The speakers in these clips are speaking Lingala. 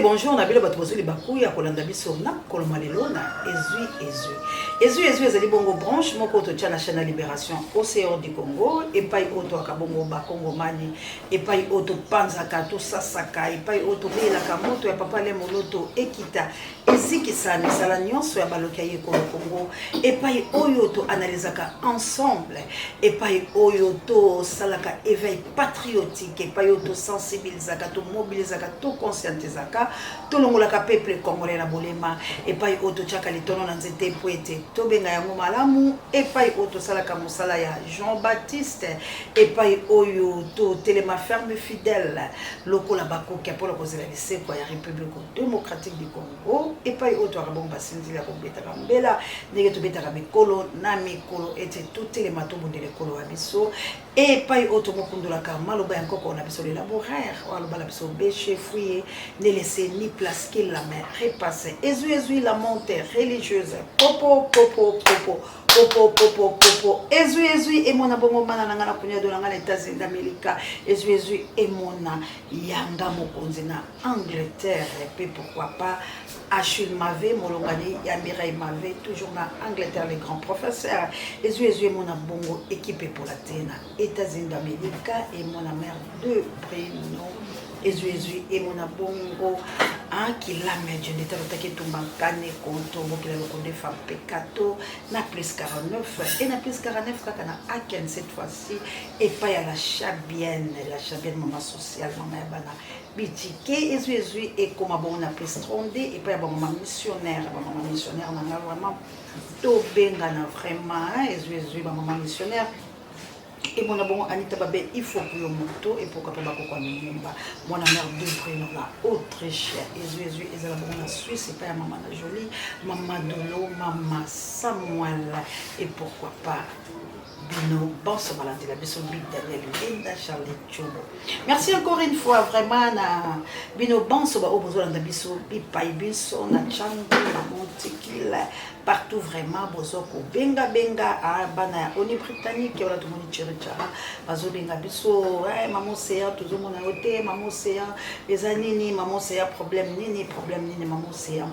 Bonjour na bino bato bozwi libaku ya kolanda biso na mokolo mwa lelo na Ezwi Ezwi. Ezwi Ezwi ezali bongo branche moko totya na chaîne ya Libération Océan du Congo, epai oyo toyaka bongo bakongomani, epai oyo topanzaka, tosasaka, epai oyo tobeyelaka moto ya papa Alain Moloto ekita ezikisa misala nyonso ya baloki ya ekolo Congo, epai oyo toanalizaka ensemble, epai oyo tosalaka éveil patriotique, epai oyo tosensibilisaka, tomobilisaka, toconscientisaka, tolongolaka peuple congolais na bolema, epai oyo totiaka litono na nzete mpo ete tobenga yango malamu, epai oyo tosalaka mosala ya Jean Baptiste, epai oyo totelema ferme fidèle lokola bakoki mpo na kozela lisekwa ya République Démocratique du Congo, epai oyo toyaka bongo basinzili ya kobetaka mbela ndenge tobetaka mikolo na mikolo ete totelema tobundela ekolo ya biso, epai oyo tomokundolaka maloba ya nkoko na biso le laboureur oyo aloba na biso bêche fouille ne laissez ni place que la main repasse. Ezwi ezwi la monte religieuse popo popo popo popo popo popo. Ezwi ezwi emona bongo mana na ngai na kunyado na ngai na États-Unis d'Amérique. Ezwi ezwi emona yanga mokonzi na Angleterre, et pourquoi pas Achille Mavé, molongani ya Mireille Mavé, toujours na Angleterre, les grands professeurs. Ezwi ezwi emona bongo équipe epola te na États-Unis d'Amérique, emona mère de Bruno. Ezwi ezwi emona bongo kilame djendeta lotaki etumba nkane konto bokila lokonde fa pekato na plus 49 et na plus 49 kaka na Aken cette fois-ci epai ya la Chabienne, la Chabienne mama sociale, mama ya bana bitike. Ezwi ezwi ekoma bongo na plus 32 epai ya bamama missionnaire, bamama missionnaire na nga vraiment tobengana vraiment. Ezwi ezwi bamama missionnaire emona bongo Anita Babe Ifoku yo moto et pourquoi pas bakoko ya Mimumba, mwana mère de Bruno na Autriche. Ezwi ezwi ezala bongo na Suisse epai ya mama na Jolie, mama Dolo, mama Samuel et pourquoi pas bino bonso balandela biso Big Daniel Linda Charlie Chobo. Merci encore une fois vraiment na bino bonso ba oyo bozolanda biso bipai biso na Tshangu, na Montikile, partout vraiment bozo kobenga benga a bana ya Oni Britannique wana tomoni Thierry Chara bazobenga biso eh, mama Océan tozomona yo te, mama Océan eza nini, mama Océan problème nini, problème nini, mama Océan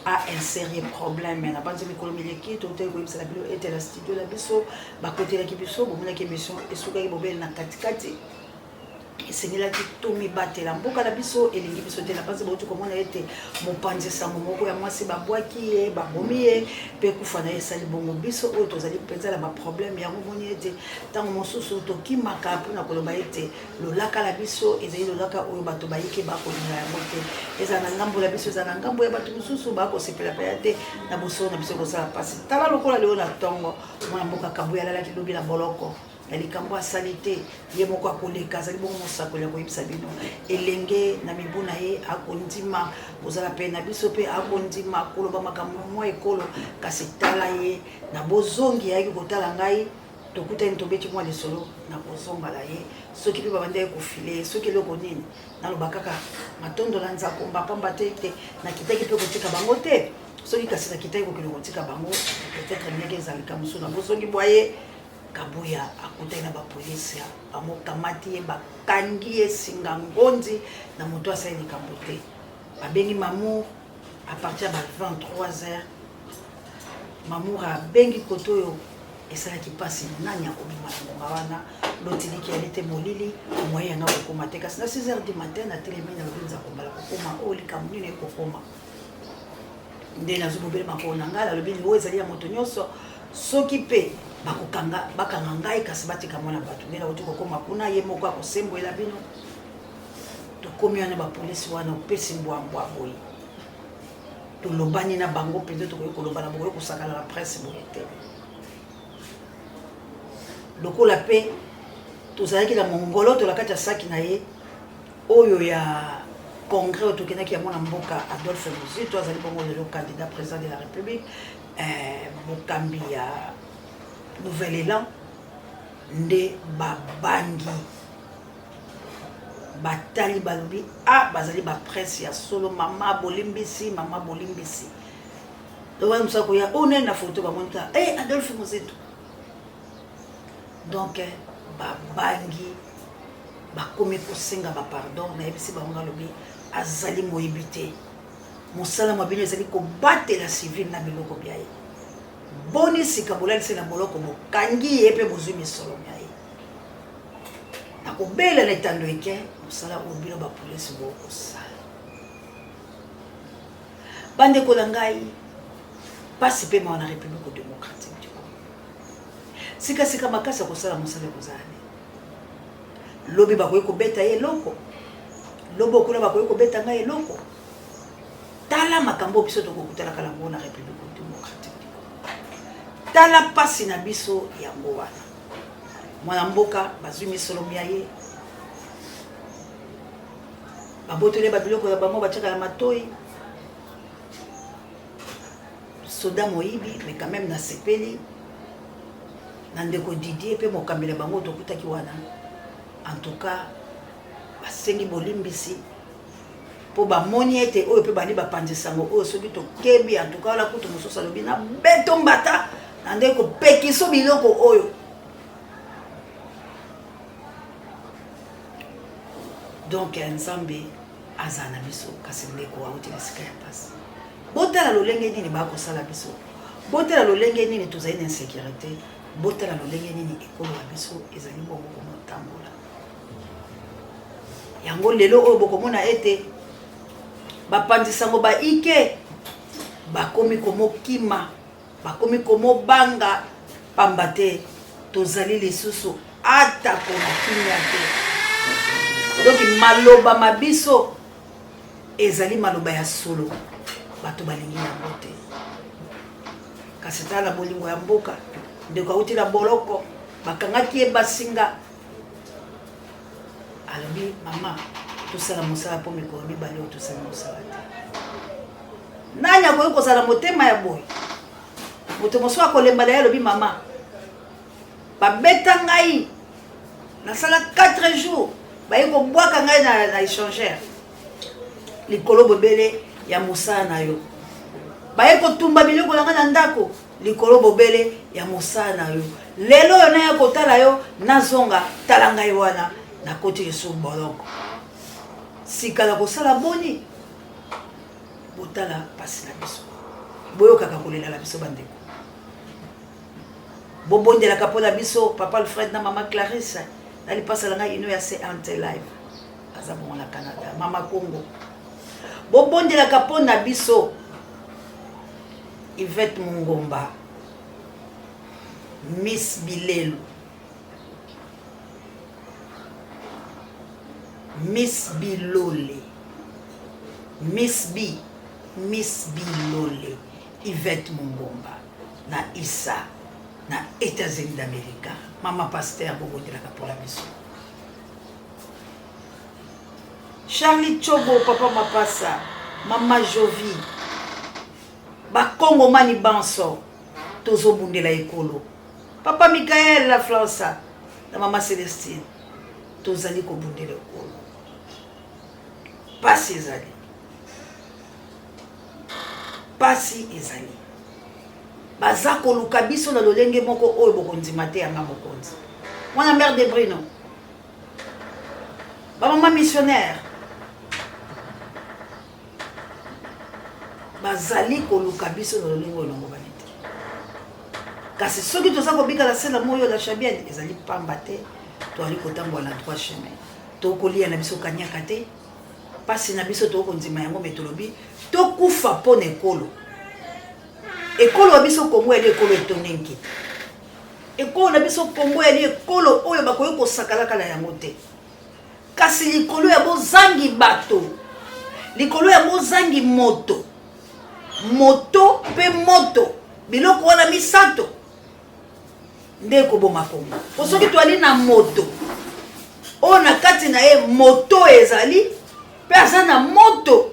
a un sérieux problème. Na banzi mikolo mileki totali koyebisela bino ete na studio na biso bakotelaki biso, bomonaki émission esukaki bobele na katikati. Esengelaki tomibatela, mboka na biso elingi biso te. Na mpasi bauti komona ete mopanzi sango moko ya mwasi babwaki ye, babomi ye mpe kufa na ye esali bongo biso oyo tozali mpenza na baproblème yango. Omoni ete ntango mosusu tokimaka mpona koloba ete lolaka na biso ezali lolaka oyo bato bayike bakolinga yango te, ezala na ngambo na biso, ezala na ngambo ya bato mosusu bakosepela mpenza te na bosolo na biso, kosala mpasi. Tala lokola lelo na ntongo mwana mboka Kabuya alalaki lobi na boloko na likambo asali te, ye moko akoleka. Azali bongo mosakoli, akoyebisa bino elenge na mibu na ye, akondima kozala pene na biso mpe akondima koloba makambo mwa ekolo. Kasi tala ye na bozongi, ayaki kotala ngai, tokutani, tobeti mwa lisolo na kozongala ye. Soki mpe babandaki kofile ye, soki eloko nini, naloba kaka matondo na nzakomba, pamba te ete nakitaki mpe kotika bango te. Soki kasi nakitaki kokende kotika bango, peut-être ndenge ezalika mosusu. Na bozongi bwa ye, Kabuya akutaki na bapolisi, bamokamati ye, bakangi ye singa ngondi na moto asali likambo te. Babengi Mamour à partir ya ba 23 heures. Mamour abengi koto oyo esalaki mpasi, nani akobima na ngonga wana? Lotiliki yali te, molili, moye yanga kokoma te. Kasi na 6 heures du matin natelemi, nalobi nzakombala kokoma oyo likambo nini ekokoma nde nazwi bobele makolo na ngai. Nalobi liwo ezali ya moto nyonso, soki mpe bakokanga bakanga ngai, kasi batika mwana bato. Nde nauti kokoma kuna, ye moko akosembwela bino. Tokomi wana, bapolisi wana opesi mbwambwa boye, tolobani na bango mpenza, tokoki koloba na bokoki kosakana na presse boye te. Lokola mpe tozalaki na mongoloto na kati ya saki na ye oyo ya congrès oyo tokendaki yango na mboka Adolphe Muzito, azali bongo lelo candidat président de la République, mokambi ya Nouvel Élan, nde babangi, batali, balobi a bazali bapresse ya solo. Mama bolimbisi, mama bolimbisi. Wana mosu akoya oyo nani na foto, bamoni kaka e Adolphe Muzito, donc babangi. Bakomi kosenga ba pardon, nayebisi bango nalobi azali moyibi te. Mosala mwa bino ezali kobatela civil na biloko bya ye. Boni sika bolalisi na boloko, bokangi ye mpe bozwi misolo mya ye. Nakobela na etando eke mosala oyo bino bapolisi bokosala. Bandeko na ngai, mpasi mpe mawa na Republique democratique du Congo. Sikasika makasi ya kosala mosala ekozala nini? Lobi bakoki kobeta ye eloko, lobi okuna bakoki kobeta ngai eloko. Tala makambo oyo biso tokokutanaka na yango na Republique democratique du Congo. Tala mpasi na biso yango wana. Mwana mboka bazwi misolo mya ye, babotoli ba biloko ya bango batiaka na matoi. Soda moyibi, mais quand même nasepeli na ndeko Didier mpe mokambi na bango tokutaki wana. En tout cas basengi bolimbisi mpo bamoni ete oyo mpe bali bapanzi sango oyo soki tokebi. En tout cas wana kutu mosusu alobi na beto mbata na ndenge kopekiso biloko oyo. Donc Nzambe azala na biso, kasi ndeko auti na esika ya mpasi. Botala lolenge nini bakosala biso, botala lolenge nini tozali na insécurité, botala lolenge nini ekolo ya biso ezali bongo komotambola. Yango lelo oyo bokomona ete bapanzi sango baike bakomi komokima, bakomi komobanga, pamba te tozali lisusu atako na kimia te. Donc maloba ma biso ezali maloba ya solo, bato balingi yango te. Kasi tala na bolingo ya mboka, ndeko auti na boloko, bakangaki ye basinga, alobi mama tosala mosala mpo mikolo mibale oyo tosali mosala te. Nani akoki kozala motema ya boye? Moto mosusu akolemba na ye, alobi mama babeta ngai, nasala 4 jours, baye kobwaka ngai na échangeur likolo bobele ya mosala na yo, baye kotumba biloko na ngai na ndako likolo bobele ya mosala na yo. Lelo oyo naya kotala yo, nazonga, tala ngai wana nakoti lisusu boloko. Sika na kosala boni? Botala mpasi na biso, boyokaka kolela na biso bandeko, bobondelaka mpo na biso. Papa Alfred na mama Clarisse na lipasa na ngai ino ya CNT Live aza bongo na Canada, mama Congo, bobondelaka mpo na biso. Yvette Mungomba, Miss Bilelu, Miss Bilole, Miss B, Miss Bilole, Yvette Mungomba na Issa na États-Unis d'Amérique. Mama Pasteur, bobondelaka mpo na biso. Charlie Chobo, Papa Mapasa, Mama Jovi, bakongomani banso tozobundela ekolo. Papa Michael la Flansa na Mama Celestine, tozali kobundela ekolo. Pasi ezali, pasi ezali, baza koluka biso na lolenge moko oyo bokondima te. Yanga mokonzi mwana mère de Brino, bamama missionnaire bazali koluka biso na lolenge oyo elongobani te. Kasi soki toza kobika na se na moi oyo na Shabiani, ezali pamba te toali kotambola na droit chemin. Tokolia na biso kanyaka te, mpasi na biso tokondima yango, me tolobi tokufa mpo na ekolo. Ekolo ya biso Kongo yali ekolo etondi nkita. Ekolo na biso Kongo yali ekolo oyo bakoki kosakalaka na yango te. Kasi likolo ya bozangi bato, likolo ya bozangi moto, moto mpe moto, biloko wana misato nde ekoboma Kongo. Po soki toali na moto oyo na kati na ye moto ezali mpe aza na moto,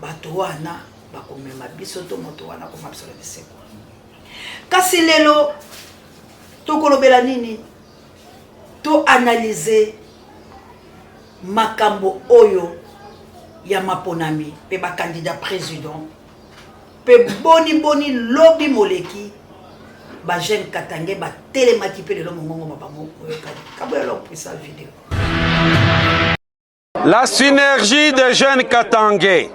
bato wana bakomema biso to moto wana akoma biso na bisekwa. Kasi lelo tokolobela nini? To analyse makambo oyo ya maponami mpe bakandida président mpe boni boni lobi moleki ba jeune katange batelemaki mpe lelo mongongo ma bango oyokani. Kaboya lok puisa video. La synergie des jeunes Katangais.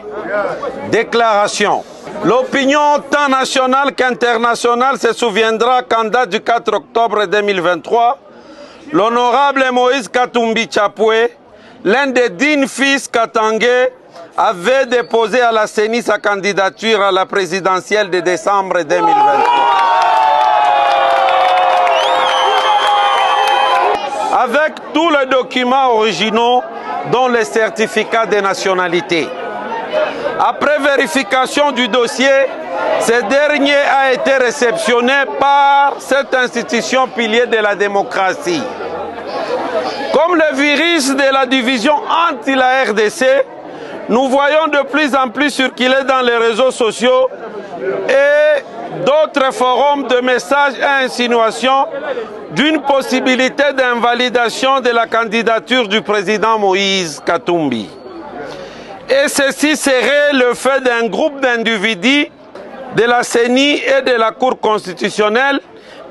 Déclaration. L'opinion tant nationale qu'internationale se souviendra qu'en date du 4 octobre 2023, l'honorable Moïse Katumbi Chapwe, l'un des dignes fils katangais, avait déposé à la CENI sa candidature à la présidentielle de décembre 2023. Avec tous les documents originaux, dont les certificats de nationalité. Après vérification du dossier, ce dernier a été réceptionné par cette institution pilier de la démocratie. Comme le virus de la division anti-la RDC, nous voyons de plus en plus circuler dans les réseaux sociaux et d'autres forums de messages et insinuations d'une possibilité d'invalidation de la candidature du président Moïse Katumbi. Et ceci serait le fait d'un groupe d'individus de la CENI et de la Cour constitutionnelle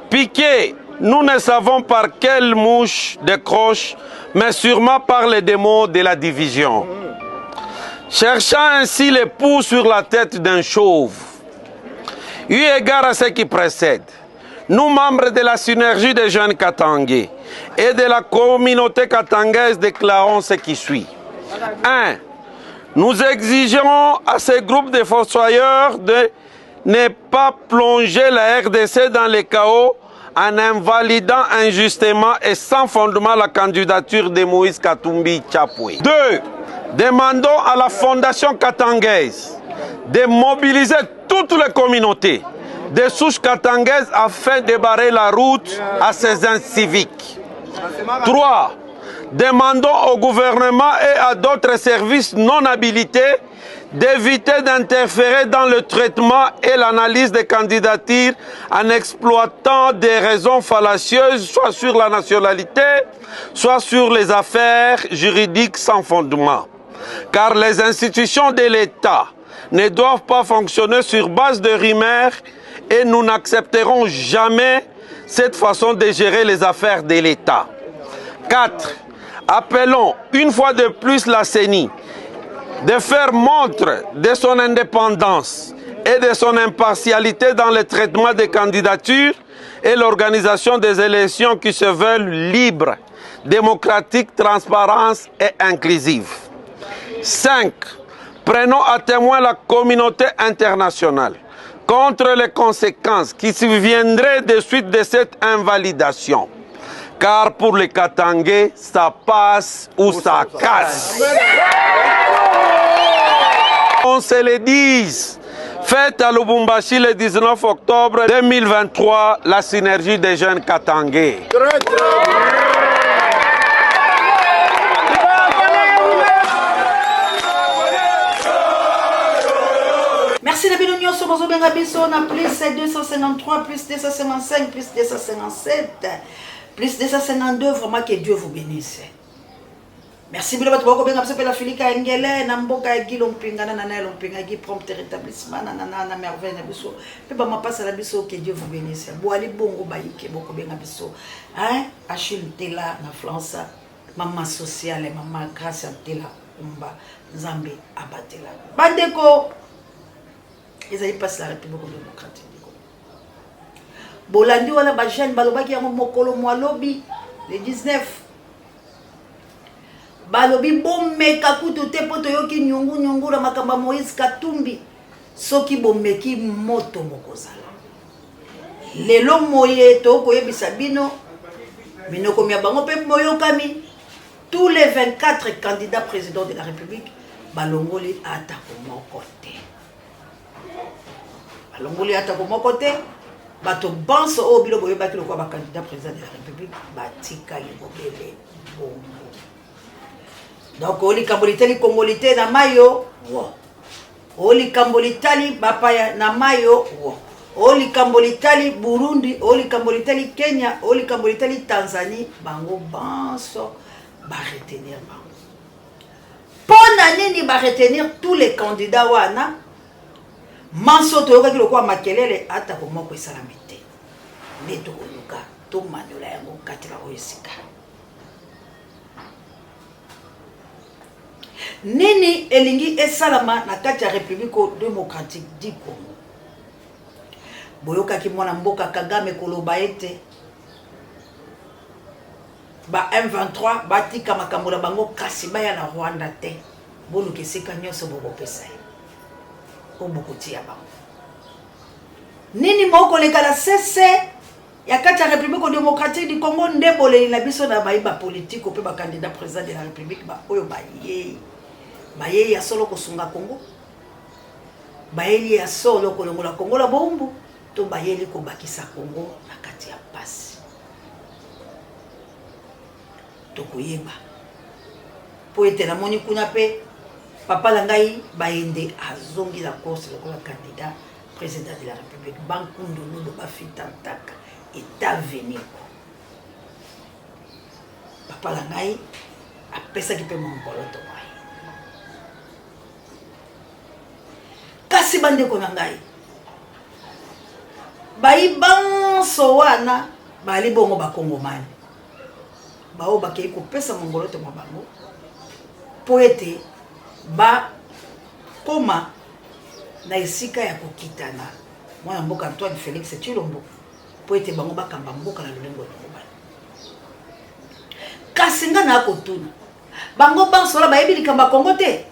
piqués, nous ne savons par quelle mouche décroche, mais sûrement par les démons de la division. Cherchant ainsi les poux sur la tête d'un chauve. Eu égard à ce qui précède, nous, membres de la synergie des jeunes Katangais et de la communauté katangaise, déclarons ce qui suit. 1. Nous exigeons à ces groupes de fossoyeurs de ne pas plonger la RDC dans le chaos en invalidant injustement et sans fondement la candidature de Moïse Katumbi Chapwe. 2. Demandons à la Fondation katangaise de mobiliser toutes les communautés des souches katangaises afin de barrer la route à ces inciviques. 3. Demandons au gouvernement et à d'autres services non habilités d'éviter d'interférer dans le traitement et l'analyse des candidatures en exploitant des raisons fallacieuses, soit sur la nationalité, soit sur les affaires juridiques sans fondement. Car les institutions de l'État ne doivent pas fonctionner sur base de rumeurs et nous n'accepterons jamais cette façon de gérer les affaires de l'État. 4. Appelons une fois de plus la CENI de faire montre de son indépendance et de son impartialité dans le traitement des candidatures et l'organisation des élections qui se veulent libres, démocratiques, transparentes et inclusives. 5. Prenons à témoin la communauté internationale contre les conséquences qui surviendraient de suite de cette invalidation. Car pour les Katangais, ça passe ou ça casse. On se le dise. Fête à Lubumbashi le 19 octobre 2023, la synergie des jeunes Katangais. Merci na bino nyonso bozobenga biso na plus 253 plus 255 plus 257 plus 252 vraiment que Dieu vous bénisse. Merci bino bato bakobenga biso mpe la filika ya ngele na mboka ya Guy Lompinga na nana ya Lompinga Guy prompt rétablissement na nana na merveille na biso mpe bamapasa na biso que Dieu vous bénisse. Boali bongo bayike bokobenga biso hein Achille Ntela na France mama sociale mama Grace Ntela Umba Nzambe abatela bandeko ezali mpasi na République démocratique du Congo. Bolandi wana ba jeune balobaki yango mokolo mwa lobi le 19 balobi bomeka kutu te mpo toyoki nyungu nyungu na makambo ya Moïse Katumbi soki bomeki moto mokozala lelo moye tokoyebisa bino minoko mya bango mpe moyokami tous les 24 candidats président de la République balongoli atako moko te balongoli atako moko te bato banso oyo bino boyebaki lokola bacandidat président de la république batikali bobele bongo donc oyo likambo litali kongoli te na mayo wo oyo likambo litali bapaya na mayo wo oyo likambo litali burundi oyo likambo litali kenya oyo likambo litali tanzanie bango banso baretenir bango mpo na nini baretenir tous les candidats wana manso toyokaki lokola makelele atako moko esalami te nde tokoluka tomanyola yango kati na oyo esika. Nini elingi esalama na kati ya Republique democratique du Congo? Boyokaki mwana mboka Kagame koloba ete ba M23 batika makambo na bango kasi baya na Rwanda te. Boluka esika nyonso bokopesa ye oyo bokotia bango. Nini mokoleka na sese ya kati ya Republique democratique du Congo nde boleli na biso na bayi ba politiko mpe ba candidat président de la République ba oyo bayei bayei ya solo kosunga Congo, bayeli ya solo kolongola Congo na bowumbu to bayeli kobakisa Congo na kati ya pasi. Tokoyeba mpo ete namoni kuna mpe papa na ngai Bayende azongi na course lokola candidat président de la République. Bankundululu bafitantaka etaveniko papa na ngai apesaki mpe mongoloto mwa ye. Kasi bandeko na ngai bayi banso wana bali bongo bakongomani baoyo bakei kopesa mongoloto mwa bango mpo ete bakoma na esika ya kokitana mwana mboka Antoine Felix Tshilombo mpo ete bango bakamba mboka na lolengo elongobani. Kasi nga na kotuna bango banso wana bayebi likambo ya Kongo te,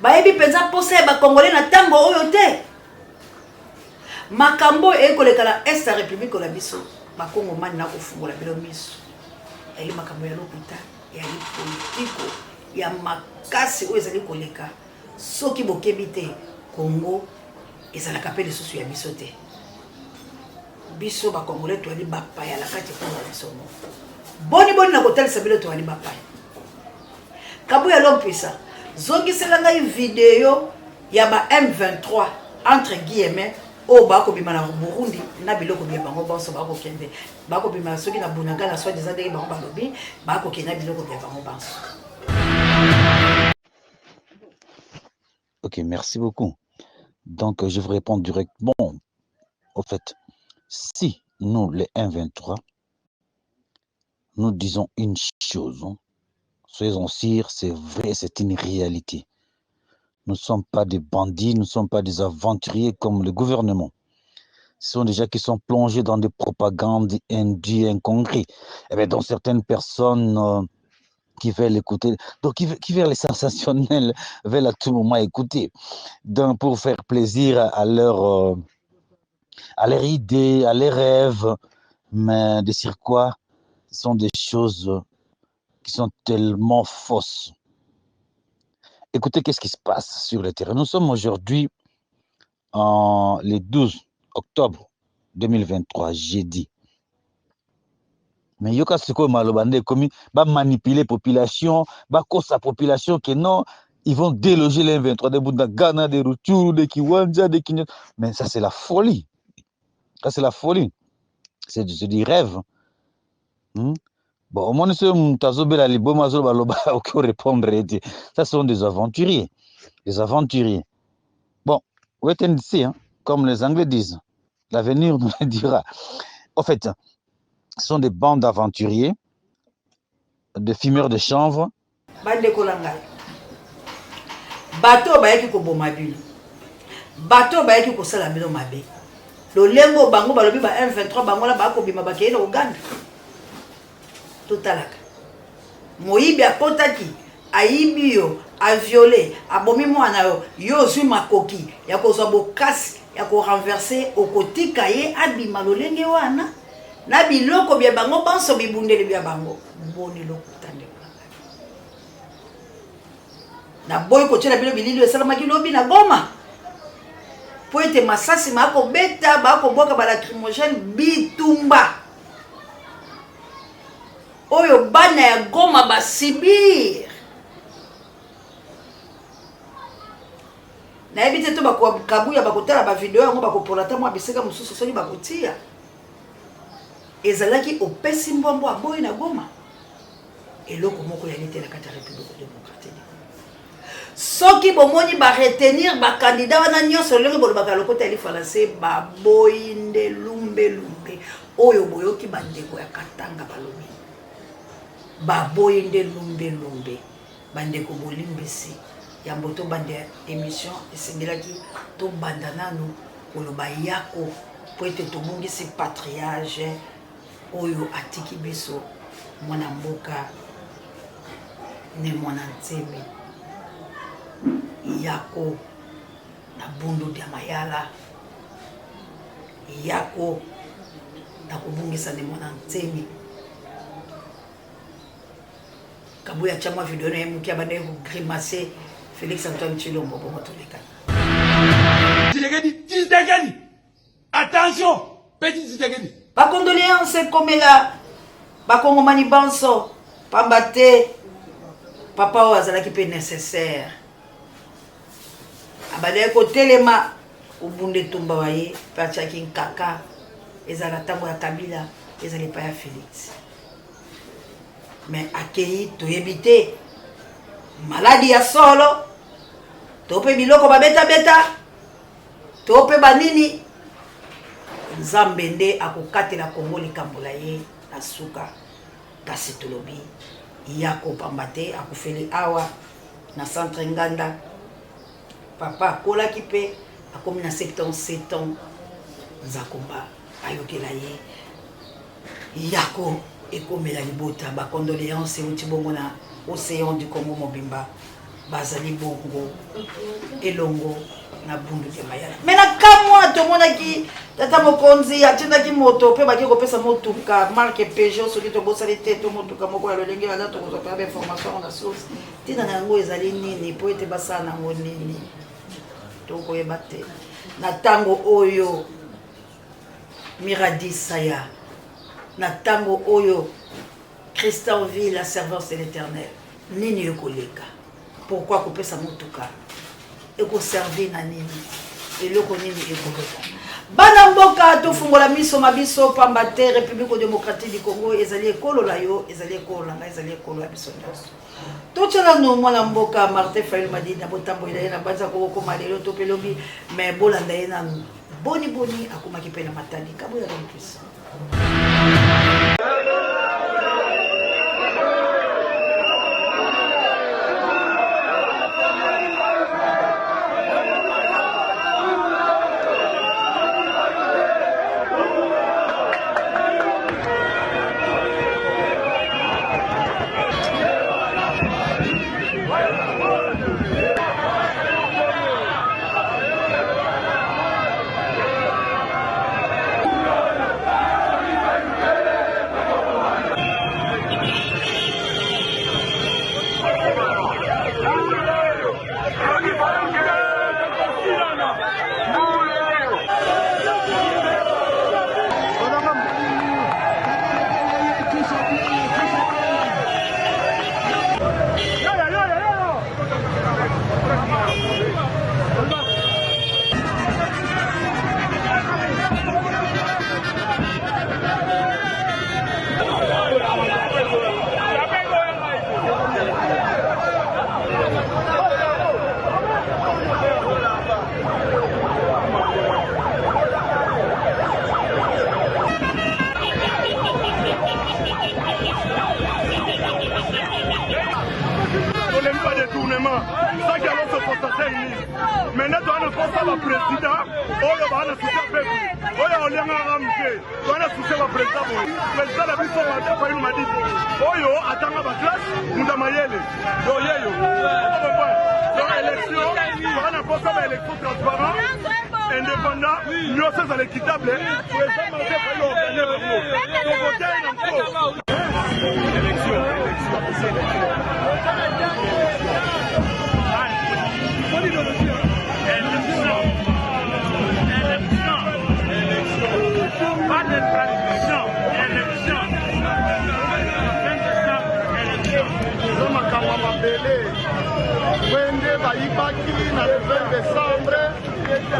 bayebi mpenza mposa ya bakongole na ntango oyo te. Makambo oyo ekoleka na est ya republique na biso bakongomani, na kofungola bino miso, eyali makambo ya lokuta, eyali politiko ya makasi oyo ezali koleka. Soki bokebi te, Congo ezalaka mpe lisusu ya biso te. Biso bakongole toyali bapaya na kati ekolo na biso moko. Boni boni na kotalisa bino toyali bapaya. Kabuya Lompwisa, zongisela ngai video ya ba M23 entre guillemets oyo bakobima na Burundi na biloko bya bango banso, bakokende bakobima soki na Bunagana soit disant ndenge bango balobi, bakokende na biloko bya bango banso. Ok, merci beaucoup. Donc, je vous réponds directement. Au fait, si nous, les 1,23, nous disons une chose, hein, soyez-en sûrs, c'est vrai, c'est une réalité. Nous ne sommes pas des bandits, nous ne sommes pas des aventuriers comme le gouvernement. Ce sont des gens qui sont plongés dans des propagandes indues, inconcrètes. Et bien, dans certaines personnes qui veulent écouter, donc qui veulent les sensationnels, veulent à tout moment écouter. Donc, pour faire plaisir à leur idée, à leurs rêves, mais de sur quoi, ce sont des choses qui sont tellement fausses. Écoutez, qu'est-ce qui se passe sur le terrain. Nous sommes aujourd'hui en le 12 octobre 2023, jeudi. Mais yoka sikoyo maloba nde ekomi bamanipuler population, bakosa population que non, ils vont déloger les M23 de Bunagana, de Rutshuru, de Kiwanja, de Kinya. Mais ça, c'est la folie. Ça, c'est la folie. C'est du rêve. Bon, au moins, ce moto azobela liboma azoloba loba, oki répondre te. Ça, ce sont des aventuriers. Des aventuriers. Bon, wait and see, hein, comme les Anglais disent. L'avenir nous le dira. En fait, ce sont des bandes d'aventuriers, de fumeurs de chanvre. Bandeko na ngai, bato oyo bayaki koboma bino, bato oyo bayaki kosala bino mabe, lolengo bango balobi ba M23 bango na bakobima bakei na Uganda. Totalaka moyibi akotaki, ayibi yo, aviole, abomi mwana yo, yo ozwi makoki ya kozwa bokasi ya korenverse, okotika ye abima lolenge wana na biloko bya bango banso, bibundeli bya bango? Boni lokuta, ndeko na ngai. Naboyi kotiela bino bilili oyo esalamaki lobi na Goma, mpo ete masasi makobeta, bakobwaka balacrymogène, bitumba oyo bana ya Goma basibir. Nayebi te to bakabuya bakotala bavideo yango, bakopola ata mwa bisika mosusu soki bakotia. Ezalaki opesi mbwambwa aboyi na Goma, eloko moko yali te na kati ya République démocratique. Soki bomoni baretenir bacandidat wana nyonso, lolenge bolobaka lokota ya lifalanse, baboyi nde lumbelumbe oyo boyoki bandeko ya Katanga balobi, baboyi nde lumbelumbe. Bandeko bolimbisi, yambo tobanda emission esengelaki tobanda nanu koloba yako mpo ete tobungisi patriage oyo atiki biso mwana mboka ne mwana nsemi yako na bundu dia mayala yako na kobungisa ne mwana nsemi. Kabuya atya mwa video na ye moke abandaki kogrimace Félix Antoine Tshilombo bongo tolekana. Tshisekedi, Tshisekedi, attention, petit Tshisekedi. Bacondoléance ekomela bakongomani banso pamba te papa oyo azalaki mpe nécessaire abandaki kotelema kobunda etumba wa ye mpe atiaki nkaka ezala ntango ya Kabila ezala epai ya Félix mais akei toyebi te maladi ya solo to mpe biloko babetabeta to mpe banini. Nzambe nde akokatela Kongo likambo la ye na suka, kasi tolobi ya kopamba te akufeli awa na centre Nganda. Papa akolaki mpe akomi na 77 ans. Nzakomba ayokela ye yako ekomela libota. Ba condoléances euti bongo na Océan du Congo mobimba, bazali bongo elongo na Bundu dia Mayala. Me na kamwa tomonaki tata mokonzi atindaki moto mpe baki kopesa motuka marque Peugeot, soki tobosani te, to motuka moko ya lolenge wana. Tokozwa mpe bainformation yango na source. Ntina na yango ezali nini mpo ete basala nango nini, tokoyeba te na ntango oyo. Miradi Saya na ntango oyo, Christian Vie, la servance de l'Éternel, nini ekoleka? Pourquoi kopesa motuka? Ekoservir na nini? Eloko nini ekoleka? Bana mboka, tofungola miso ma biso, pamba te République démocratique du Congo ezali ekolo la yo, ezali ekolo na ngai, ezali ekolo ya biso nyonso. Totya nano mwana mboka Martin Fayulu Madidi na botambolela ye na banza kokokoma lelo to mpe lobi, mais bolanda ye nanu boni boni akomaki mpe na Matadi. Kaboya puissant. Tolembi ba détournement soki yango 65 000. Maintenant toza na posa baprésident oyo baa na souci ya peuple, oyo oliangaka moke. Toza na souci ya baprésident boye, président na biso Martin Fayulu Madidi oyo atanga baclasse, moto ya mayele yo yeyo. Donc élection, toza na posa ba élection transparent, indépendant, nyonso ezala équitable. Président Martin Fayulu organise bango, tovote ye na nko. Élection, élection, élection, élection, pas de transition, élection, élection. Eza makambo ya mabele wende bayibaki na le 20 décembre,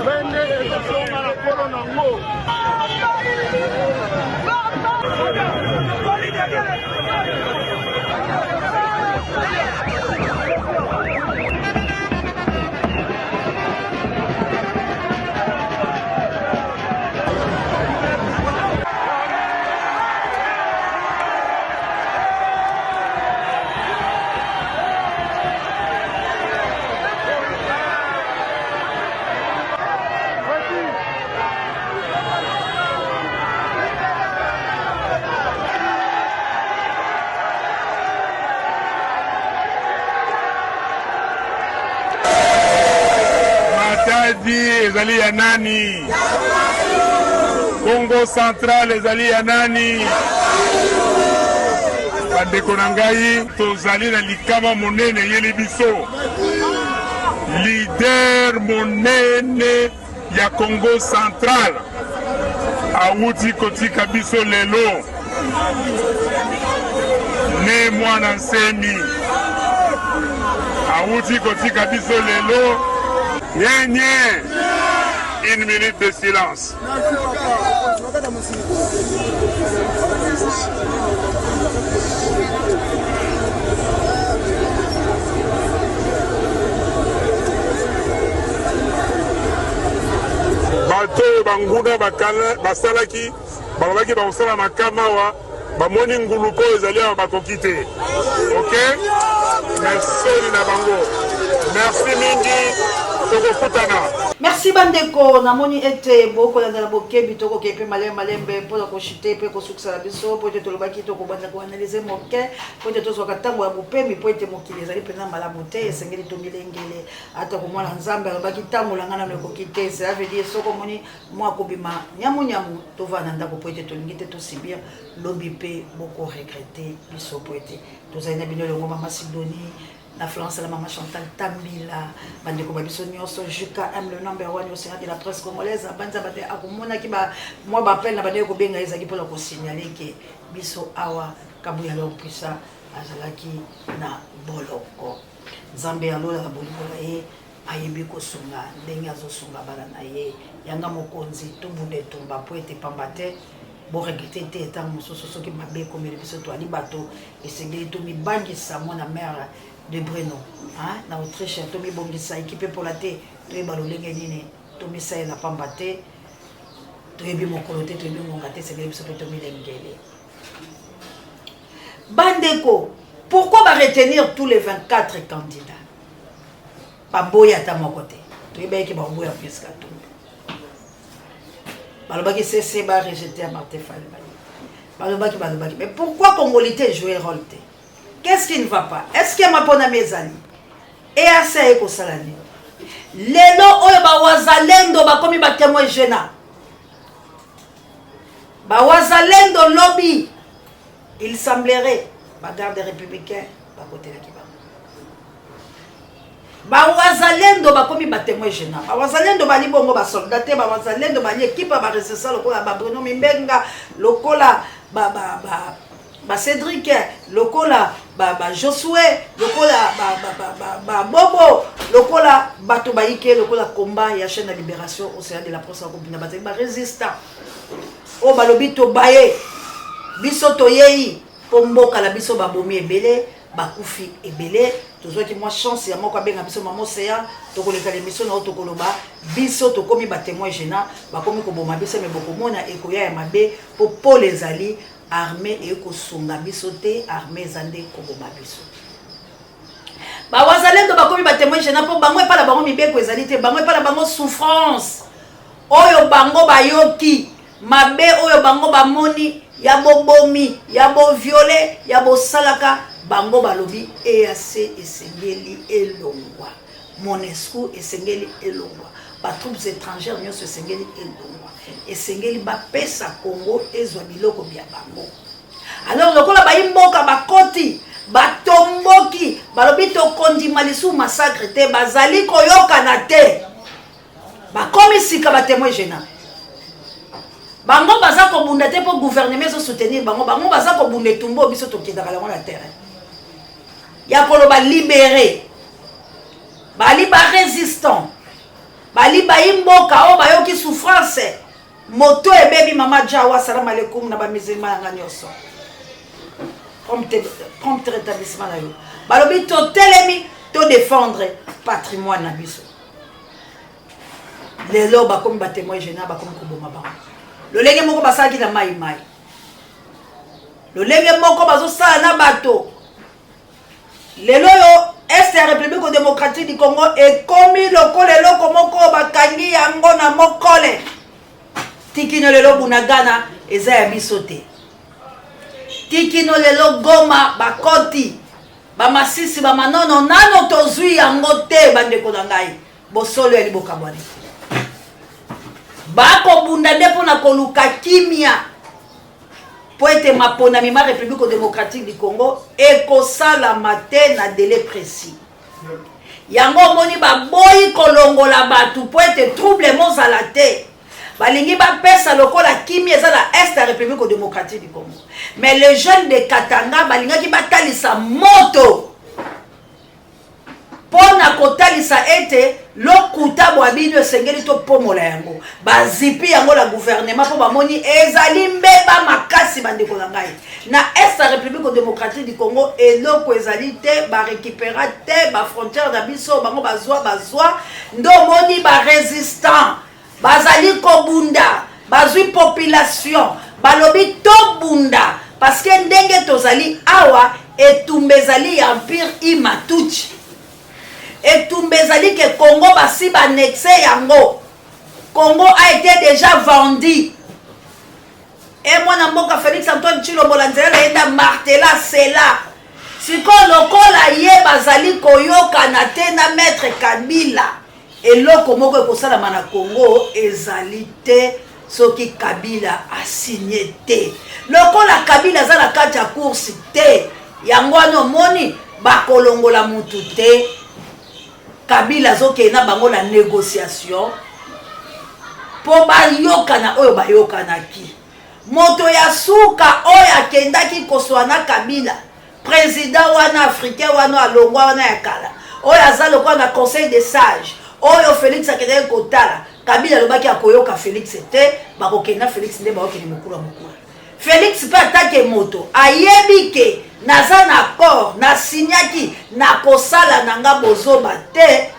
wende ekozonga na nkolo nango. Matadi ezali ya nani? Kongo Central ezali ya nani? Bandeko na ngai, tozali na likama monene eyeli biso. Leader monene ya Kongo Central awuti kotika biso lelo ne mwana nsemi awuti kotika biso lelo nye nye une minute de silence. Bato oyo banguna basalaki balobaki bakosala makama awa bamoni nguluko oyo ezali awa bakoki te ok mais soni na bango merci mingi tokokutana. Merci bandeko, namoni ete bokolanda na bokebi, tokoke mpe malembe malembe mpo na koshite mpe kosukisa na biso, mpo ete tolobaki tokobanda koanalyse moke mpo ete tozwaka ntango ya bopemi, mpo ete mokili ezali mpenza malamu te, esengeli tomilengele. Ata komwana Nzambe alobaki ntango na ngai nano ekoki te, cela veut dire soki omoni mwa kobima nyamunyamu, tovanda na ndako mpo ete tolingi te tosibir lobi mpe bokoregrete biso, mpo ete tozali na bino elongo mama Sidonie na Florence la mama Chantal Tambila bandeko ba biso nyonso JKM le number one au Sénat de la presse congolaise abanza bate akomonaki ba mwa ba appel na bandeko kobenga ezalaki mpona kosignale ke biso awa Kabuya l'homme puissant azalaki na boloko. Nzambe ya lola na bolingo na ye ayebi kosunga ndenge azosunga bana na ye. Yanga mokonzi tobunda etumba mpo ete pamba te boregrete te ntango mosusu soki mabe ekomeli biso toali bato esengeli tomibangisa mwana mare de Breno hein, na Autriche tomibongisa ekipe epola te toyeba lolenge nini tomisalela pamba te toyebi mokolo te toyebi ngonga te esengeli biso mpe tomilengele. Bandeko, pourquoi ba retenir tous les 24 candidats? Baboyi ata moko te. Toyebaki ke bakoboya Moïse Katumbi. Balobaki CC ba rejeter ya Martin Fayulu. Balobaki balobaki. Mais pourquoi Congolité jouer rôle te? Qu'est-ce qui ne va pas? Est-ce que maponami ezali? EAC aye kosala nini? Lelo oyo ba wazalendo bakomi ba témoins gênants. Ba wazalendo lobi il semblerait ba garde républicain bakotelaki bango. Ba wazalendo bakomi ba témoin gênant. Ba wazalendo bali bongo ba soldat te, ba wazalendo bali équipe ba résistant lokola ba Bruno Mimbenga, lokola ba ba ba ba Cédric, lokola ba ba Josué, lokola ba ba ba ba, ba Bobo, lokola bato bayike, lokola combat ya chaîne de libération océan de la presse akobina bazali ba résistant. Oyo balobi tobaye biso toyei mpo mboka na biso babomi ebele bakufi ebele tozwaki mwa chance ya moko abenga biso mama océan tokoleka na emission na yo tokoloba biso tokomi ba témoin gênant bakomi koboma biso me bokomona ekoya ya mabe mpo pole ezali Armee eye kosunga biso te, armee eza nde koboma biso. Ba wazalendo bakomi ba temoin gênant mpo bango epai na bango mibeko ezali te, bango epai na bango souffrance oyo bango bayoki, mabe oyo bango bamoni ya bobomi, ya boviole, ya bosalaka, bango balobi EAC esengeli elongwa, Monusco esengeli elongwa, ba troupes étrangères nyonso esengeli elongwa. Esengeli bapesa Congo ezwa biloko bya bango. Alors lokola bayi mboka bakoti batomboki balobi tokondima lisusu massacre te, bazali koyokana te, bakomi sika ba témoin gênant. Bango baza kobunda te mpo gouvernement ezo soutenir bango, bango baza kobunda etumba oyo biso tokendaka yango na terrain ya koloba libere bali ba résistant Bali bayi mboka oyo bayoki souffrance moto ebebi mama jawa salam alaikum na ba musulman yanga nyonso prompt rétablissement na yo balobi totelemi to défendre patrimoine na biso lelo bakomi ba témoin gênant bakomi koboma bango lolenge moko basalaki na mai mai lolenge moko bazosala na bato Lelo oyo Est ya Republique democratique du Congo ekomi lokola eloko moko bakangi yango na mokole. Tikino lelo Bunagana eza ya biso te. Tikino lelo Goma bakoti bamasisi bamanono nano tozwi yango te bandeko na ngai. Bosolo ya libokabwani te. Bakobunda nde mpo na koluka kimia mpo ete maponami ma Republique democratique du Congo ekosalama te na délai précis. Yango omoni baboyi kolongola bato mpo ete trouble mozala te. Balingi bapesa lokola kimia eza na est ya Republique democratique du Congo. Mais les jeunes de Katanga balingaki batalisa moto mpo na kotalisa ete lokuta bwa bino esengeli topomola yango. Bazipi yango na gouvernement mpo bamoni ezali mbeba makasi. Bandeko na ngai, na est ya Republique democratique du Congo eloko ezali te, barekipera te bafrontière na biso, bango bazwa bazwa nde omoni barésistant bazali kobunda, bazwi population balobi tobunda parce que ndenge tozali awa etumba ezali ya empire Imatuchi, etumba ezali ke Congo basi banexe yango, Congo a été déjà vendu. E mwana mboka Félix Antoine Tshilombo na nzela na ye nda martela sela sikoyo lokola ye bazali koyokana te na maître Kabila, eloko moko ekosalama na Congo ezali te soki Kabila asigne te. Lokola Kabila aza na kati ya course te, yango wana omoni bakolongola mutu te. Kabila azokende na bango na négociation mpo bayokana oyo bayokanaki. Moto ya suka oyo akendaki koswa na Kabila, président wana africain wana alongwa wana ya kala, oyo aza lokola na conseil des sages, oyo Félix akendaki kotala, Kabila alobaki akoyoka Félix te, bakokende na Félix nde bakokende mokula mokula. Félix mpe atake moto ayebi ke naza na accord nasinyaki nakosala na nga bozoba te,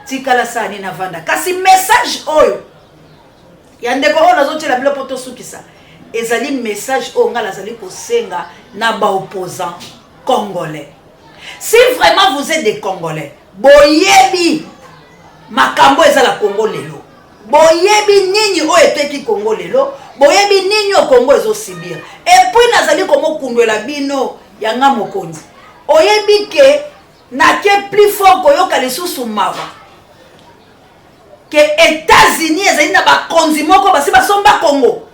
tikala sala nini navanda. Kasi message oyo ya ndeko oyo nazotiela bino mpo tosukisa ezali message oyo ngai nazali kosenga na baopposant congolais. Si vraiment vous êtes des Congolais, boyebi makambo eza na Congo lelo, boyebi nini oyo eteki Congo lelo, boyebi nini oyo Congo ezosibir. Et puis nazali komokundwela bino ya nga mokonzi, oyebi ke nake plus fort koyoka lisusu mawa ke États-Unis ezali na bakonzi moko basi basomba Congo.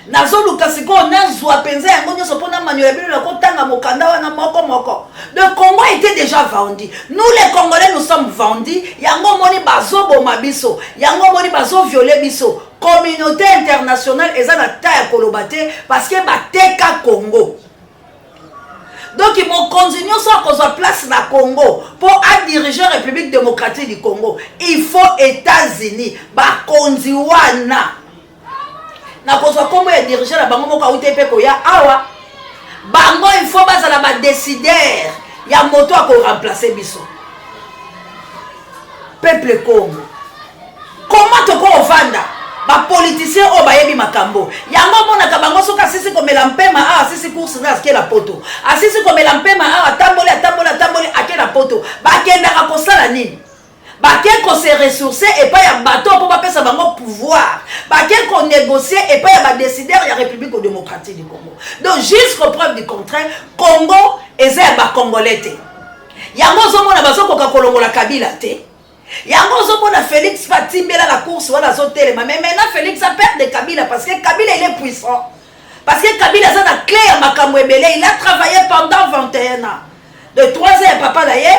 Nazoluka sikoyo nazwa mpenza yango nyonso mpo namanyola bino na kotanga mokanda wana moko moko. Le Congo était déjà vendu, nous les Congolais nous sommes vendus. Yango omoni bazoboma biso, yango omoni bazoviole biso. Communauté internationale eza na ta ya koloba te parce que bateka Congo. Donc mokonzi nyonso akozwa place na Congo mpo adirige République démocratique du Congo, il faut États-Unis. Bakonzi wana nakozwa nkombo ya dirigeant na bango moko auti mpe koya awa, bango il faut bazala badécideur ya moto akoremplace biso. Peuple Congo, comment tokovanda bapoliticien oyo bayebi makambo yango? Omonaka bango soki asisi komela mpema awa, asisi course na ake na poto, asisi komela mpema awa, atamboli atamboli atamboli ake na poto. Bakendaka kosala nini? Bake kose ressource epai ya bato mpo bapesa bango pouvoir, bake konégocie epai ya badécideur ya République démocratique du Congo. Donc jusqu'au preuve du contraire, Congo eza ya bacongolais te. Yango ozomona bazokoka kolongola Kabila te, yango ozomona Félix mpe atimbela na course wana azotelema. Mais maintenant Félix a peur de Kabila parce que Kabila il est puissant, parce que Kabila aza na clé ya makambo ebele. Il a travaillé pendant 21 ans de 3 ans ya papa na ye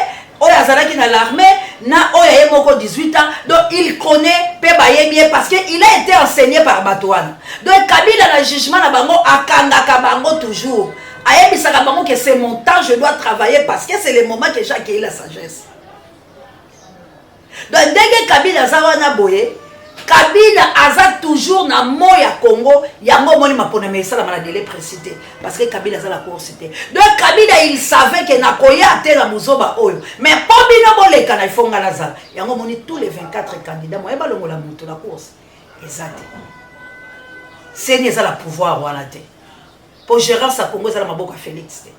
oyo azalaki na l'armée na oyo ye moko 18 ans. Donc il connaît mpe bayebi ye parce que il a été enseigné par bato wana. Donc Kabila na jugement na bango akangaka bango toujours, ayebisaka bango que c'est mon temps, je dois travailler parce que c'est le moment que j'ai accueilli la sagesse. Donc ndenge Kabila aza wana boye, Kabila aza toujours na mo ya Congo. Yango omoni maponami esalama na délai précis te parce que Kabila aza na course te. Donc Kabila il savait ke nakoya te na bozoba oyo, mais mpo bino boleka na ifo nga nazala. Yango omoni tous les 24 candidats moye balongola moto na course eza te. Seni eza na pouvoir wana te mpo gérance ya Congo eza na maboko ya Félix te.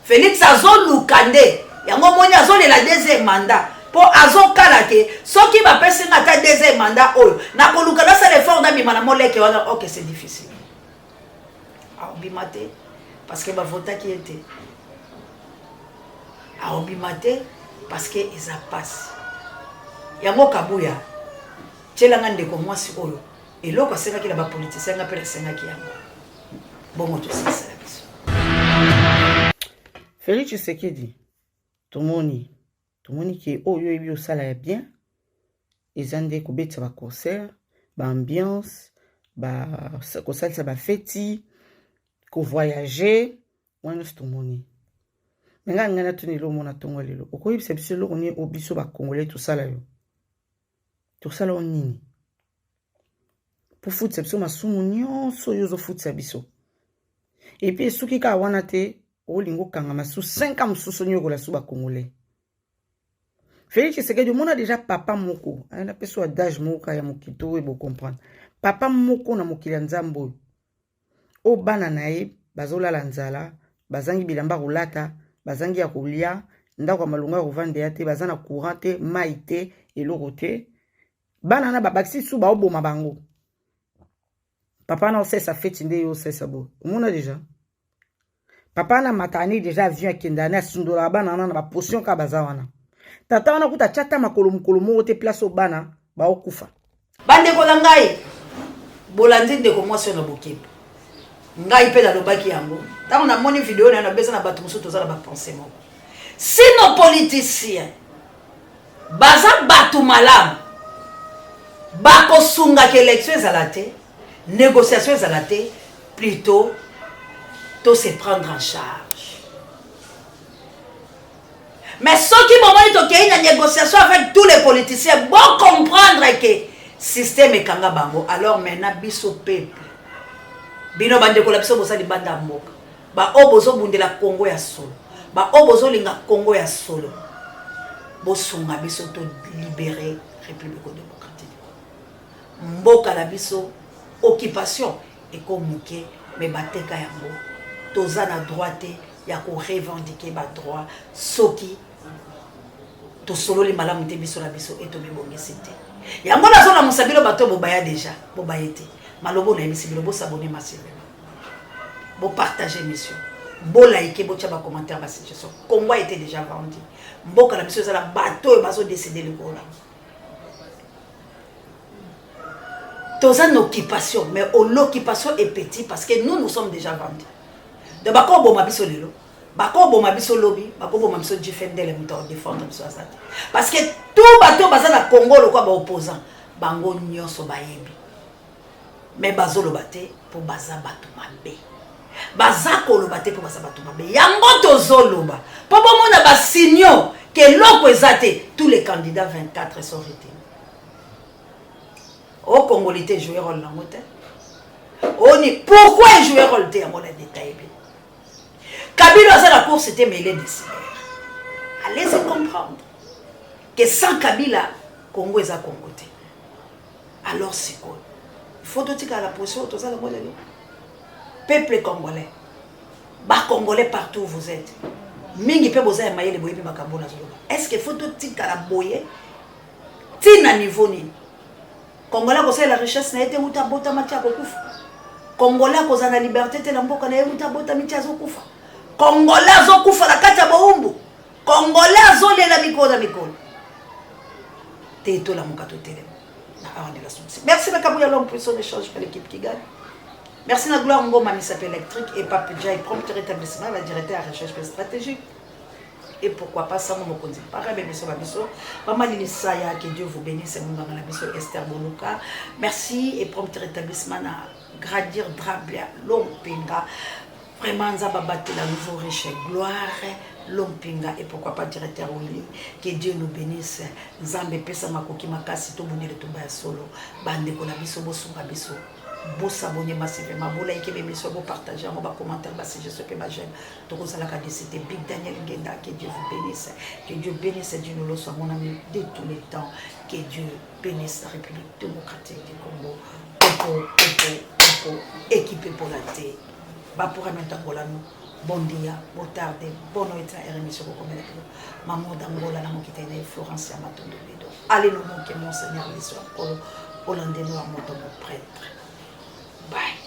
Félix azoluka nde yango omoni azolela deuxième mandat mpo azokala ke soki bapesi nga ata deuxième mandat oyo, nakoluka nasala effort nabima na moleke wana. Ok, c'est difficile, aobima te parce que bavotaki ye te, aobima te. Parce que eza pasi. Yango Kabuya, tiela nga ndeko mwasi oyo eloko asengaki na ba politiciens, nga mpe nasengaki yango. Bongo tosilisela biso. Felix Tshisekedi, tomoni tomoni ke oyo oyebi osala ya bien eza nde kobetisa ba concert, ba ambiance, ba kosalisa ba feti, kovoyager, wana nyonso tomoni. Me ngai ngai natuni eloko mona ntongo lelo, okoyebisa biso eloko nini oyo biso ba Congolais tosala yo? Tosala yo nini? Po futisa biso masumu nyonso oyo ozofutisa biso. Et puis esuki kaka wana te, olingi okanga masu 5 ans mosusu onyokola su ba Congolais. Félix Tshisekedi omona déjà papa moko, napesi yo adage moko kaka ya mokili to oyo bocomprendre. Papa moko na mokili ya Nzambe oyo, oyo bana na ye bazolala nzala, bazangi bilamba kolata, bazangi ya kolia, ndako ya malonga ya kovandela te, baza na courant te, mai te, eloko te. Bana na babakisi su baoboma bango. Papa na osesa feti nde yo osesa boye. Omona déjà? Papa na matani déjà avion akenda na asundolaka bana wana na ba potion kaka baza wana. Tata wana kuta atia ata makolo mokolo moko te place oyo bana baokufa. Bandeko na ngai, bolandi ndeko mwasi oyo na bokebi. Ngai mpe nalobaki yango ntango namoni video na ye, nabeza na bato mosusu toza na bapense moko. Si nos politiciens baza bato malamu, bakosungaka élection ezala te, négociation ezala te, plutôt to se prendre en charge. Mais soki bomoni tokei na négociation avec tous les politiciens, bo comprendre que système ekanga bango. Alors maintenant biso peuple, bino bandeko na biso boza libanda ya mboka, ba oyo bozobundela Congo ya solo, ba oyo bozolinga Congo ya solo, bosunga biso to libérer République démocratique du Congo. Mboka na biso occupation eko moke, mais bateka yango. Toza na droit te ya ko revendiquer ba droit soki tosololi malamu te biso na biso e tomibongisi te. Yango nazolamusa bino bato bobaya déjà, bobaye te. Malobo nayebisi bino bosabone massivement, bopartage émission, bolike, botia ba commentaire, ba suggestion. Congo a été déjà vendu. Mboka na biso eza na bato oyo bazodeside likolo na toza na occupation, mais l'occupation est petit parce que nous, nous sommes déjà vendus. Donc bakoboma biso lelo, bakoboma biso lobi, bakoboma biso jifendele, moto akodefendre biso aza te, parce que tout bato baza na Congo lokwa ba opposant, bango nyonso bayebi, mais bazoloba te mpo baza bato mabe. Baza koloba te mpo baza bato mabe. Yango tozoloba mpo bomona basignaux ke eloko eza te. Tous les candidats 24 sont retenus. O Congolais te jouer rôle nango te. Oni pourquoi jouer rôle te yango na détaillé bien. Kabila aza na course te, mais il est décidé. Allez-y comprendre que sans Kabila, Congo eza Congo te. Alors sikoyo, il faut totika la position toza nango lelo. Peuple congolais, ba congolais partout où vous êtes, mingi pe boza ya mayele boyebi makambo nazoloba. Est-ce que faut totika la boye tina niveau nini? Congolais akosalela richesse na ye te wuta abotama ti akokufa. Congolais akozala na liberté te na mboka na ye wuta abotami ti azokufa. Congolais azokufa na kati ya bowumbu. Congolais azolela mikolo na mikolo. Te tolamuka totelema na awa de la source. Merci na Kabuya, l'homme puissant n'échange pas l'équipe qui gagne. Merci na Gloire Ngoma, Misape électrique et Pape Jai, prompt rétablissement, la directeur à recherche stratégique. Et pourquoi pas Sango Mokonzi, pareil, biso ba biso, Mama Lilisaya, que Dieu vous bénisse, monganga na biso Esther Boluka. Merci et prompt rétablissement na Gradir Drabia Lompinga. Vraiment Nzambe abatela nouveau riche gloire Lompinga et pourquoi pas directeur Oli, que Dieu nous bénisse. Nzambe pesa makoki makasi to bundele tumba ya solo. Bandeko na biso bosunga biso. Bosabonner massivement, bolike émission, bopartager yango, ba commentaire, ba suggestion pe ba j'aime. Tokozalaka décidé. Big Daniel Ngenda, que Dieu vous bénisse. Que Dieu bénisse Dino Loso, mon ami de tous les temps. Que Dieu bénisse la République démocratique du Congo. Popo, popo, popo, équipé pour la thé. Ba pour Angola nous. Bon dia, bon tarde, bon noite na émission kokomela bino. Maman d'Angola na mokita na Florence ya Matondo Bedo. Allez nous manquer mon Seigneur Yesu Nkolo, olandelo ya moto mon prêtre. Bye.